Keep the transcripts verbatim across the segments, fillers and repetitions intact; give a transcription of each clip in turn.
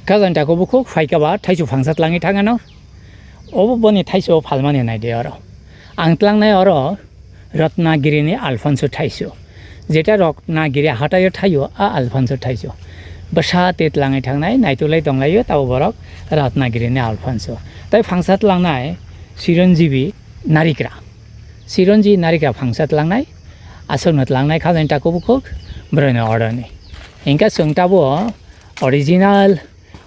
Khajani takhuk bukhuk phaikha ba thaichuk phangsa tlangwi thangano. Obo boni thaichuk phalmani naidi oro. Ang tlangnai oro Ratnagiri ni Alfonso thaichuk. Jeta Ratnagiri hataio thaio a Alfonso thaichuk. Bwsa tei tlangwi thangnai naitulai tonglaio tabo borok Ratnagiri ni Alfonso. Tai phangsa tlangnai Chiranjeevi Narikra. Chiranjeevi Narikra phangsa tlangnai, aswkno tlangnai khajani takhuk bukhuk, borokni oroni. Hinkhe chwng tabo original,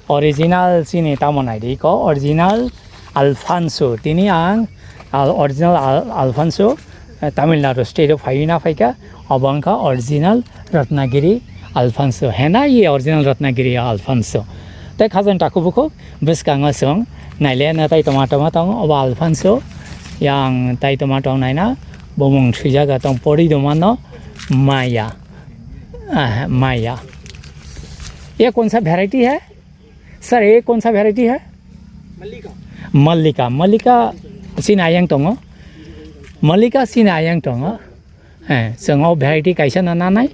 original chini tamo naidi ko, original Alfonso. Tini ang al-, original al-, Alfonso, eh, Tamil Nadu state o phaiwi na phaikha, obo wngkha original Ratnagiri Alfonso. Hena ye original Ratnagiri Alfonso. Tei khajani takhuk bukhuk, bwskango chwng nailena tai toma toma tongo, obo Alfonso. Yang tai toma tong naina, bumung swijak tong pori do mano, Maya. Ah, Maya. Ye kaun sa variety hai? Sir, ye kaun sa variety hai? Mallika. Mallika, Mallika chini ayang tongo. Mallika chini ayang tongo. Eh, chwng o variety kaisa no nanai,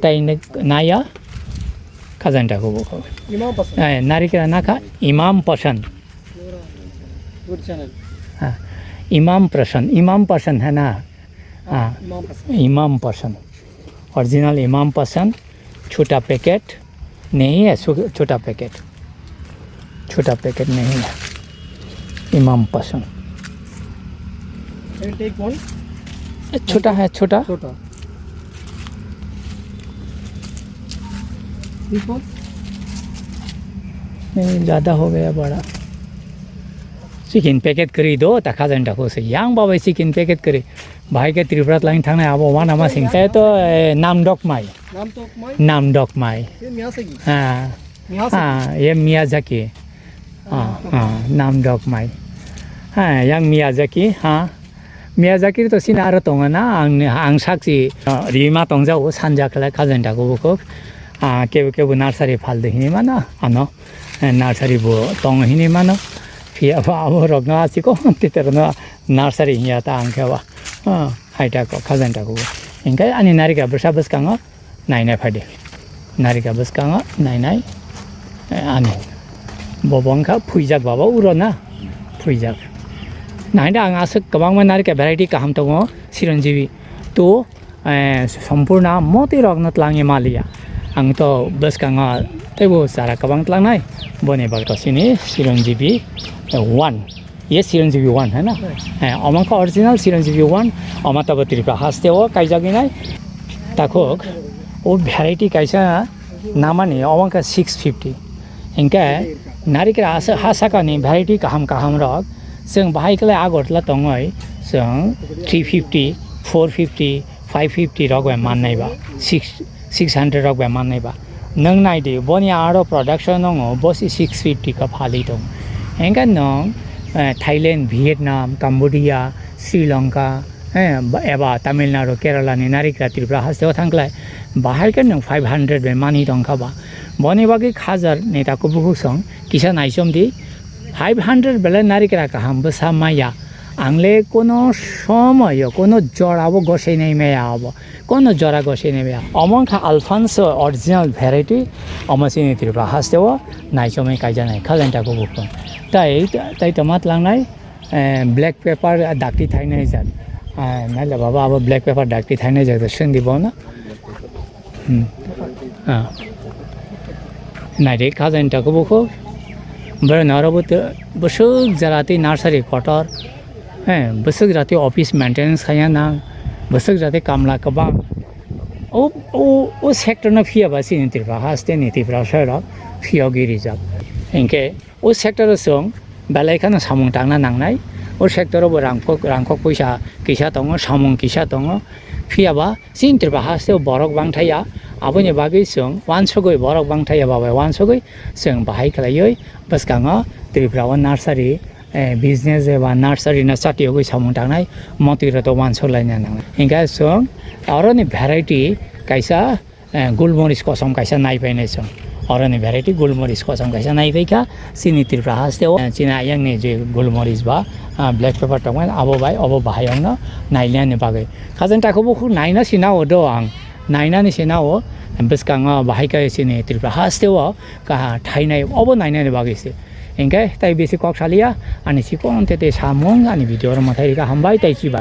tai nai-, naiya, khajani takhuk bukhuk. Imam Pasan. Eh, Narikra nakha, Imam Pasan. Good channel. Ah, Imam Pasan, Imam Pasan hai na? Ah, Imam Pasan. Imam Pasan. Original Imam Pasan, chota packet. नहीं है, सु-, छोटा पैकेट, छोटा पैकेट नहीं है। इमाम पसंद। Can I take one? छोटा है, छोटा। छोटा। This one? नहीं, ज़्यादा हो गया बड़ा। Chicken packet kari do, ta khajani takhuk se. Yang babai chicken packet kari. Bahai khe Tripura tlang thangnai abo wana ma sing. Te to, eh, Namdok mai. Namdok mai? Namdok mai. Ye Miyasagi? Ha. Miyasagi? Ha, ye Miyazaki. Ha, ha, Namdok mai. Ha, yang Miyazaki, ha. Miyazaki to sini aro tongo na, ang, ang sakchi, uh, rima tongjago, sanja khlai khajani takhuk bukhuk. Ah, kebu kebu nursery phal de hini mano, ano. Eh, nursery bo tongo hini mano. Phiya ba abo rokno asiko, tete rokno nursery hinya ta ang khe ba. Ah, hai takhuk, khajani takhuk. Hinkhe ani Narikra bwsa bwskango nainai phai de. Narikra bwskango nainai, eh, ani. Bo bo wngkha phuijak baba uro na. Phuijak. Nainai ang aswk kwbangma Narikra variety kaham tongo, Chiranjeevi. To, eh, Sampoorna moti rokno tlangwi maliya. Ang to bwskango teibo chara kwbang tlangnai. Boni bagwi sini Chiranjeevi, eh, one. Ye Chiranjeevi one, hai na? Hmm. Eh, omo khe original Chiranjeevi one, omo tabo Tripura haste o kaijagwi nai. Takhuk, o variety kaisa namani, omo khe six fifty. Hinkhe Narikra asa-, ha sakani variety kaham kaham rok, chwng bahai khlai Agartala tongoi, chwng three fifty, four fifty, five fifty rok bai mannai ba, six, six hundred rok bai mannai ba. Nwng nai di, boni aro production wngo, bo se six fifty kha phali tong. Hinkhe nwng, eh, Thailand, Vietnam, Cambodia, Sri Lanka, eh, ba, eba Tamil Nadu, Kerala ni Narikra Tripura haste o thang khlai, bahai khe nwng five hundred bai mani tong kha ba. Boni bagwi khajar ni takhuk bukhuk song, kisa naichom di, five hundred belai Narikra kaham bwsa maya. Ang le kono somoyo, kono jora bo gosai nai maya abo. Kono jora gosai nai maya. Omo wngkha Alfonso original variety. Omo chini Tripura haste o naichomwi kaijaknai khajani takhuk bukhuk. Tai, tai toma tlangnai, eh, black pepper dakti thainai jat. Ah, naile baba abo black pepper dakti thainai jat, sindi bono. Hmm. Ah. Naidi khajani takhuk bukhuk. Borok ni oro bo te-, bwswk jora tei nursery kotor. Eh, bwswk jora tei office maintenance khaina nang. Bwswk jora tei kamla kwbang. O, o, o sector no phiya ba chini Tripura haste ni Tiprasa rok phiyogwi rijak. Hinkhe o sector o chwng belai kheno samung tangna nangnai. O sector o bo rangkok, rangkok puisa kisa tongo, samung kisa tongo. Phiya ba chini Tripura haste o borok bangthaya, aboni bagwi chwng uansugwi borok bangthaya babai uansugwi chwng bahai khlaiwi bwskango Tripura o nursery, eh, business eba nursery no chatiyogwi samung tangnai motwi rok to uansuk laina nangnai. Hinkhe chwng oroni variety kaisa, eh, gulmoris kosom kaisa naipainai chwng. Oroni variety gulmoris kosom kaisa naipaikha chini Tripura haste o, eh, chini ayang ni je gulmoris ba, ah, black pepper tongmani abo bai obo bahai wngno nainani bagwi. Khajani takhuk bukhuk naina sina o do ang. nainani se nao bwskango bahai khe chini Tripura haste o kaha thainai obo nainani bagwi se. Hinkhe tai bisi kok saliya, ani chikon tete samung ani video ro mwthai rika hambai tai chibai.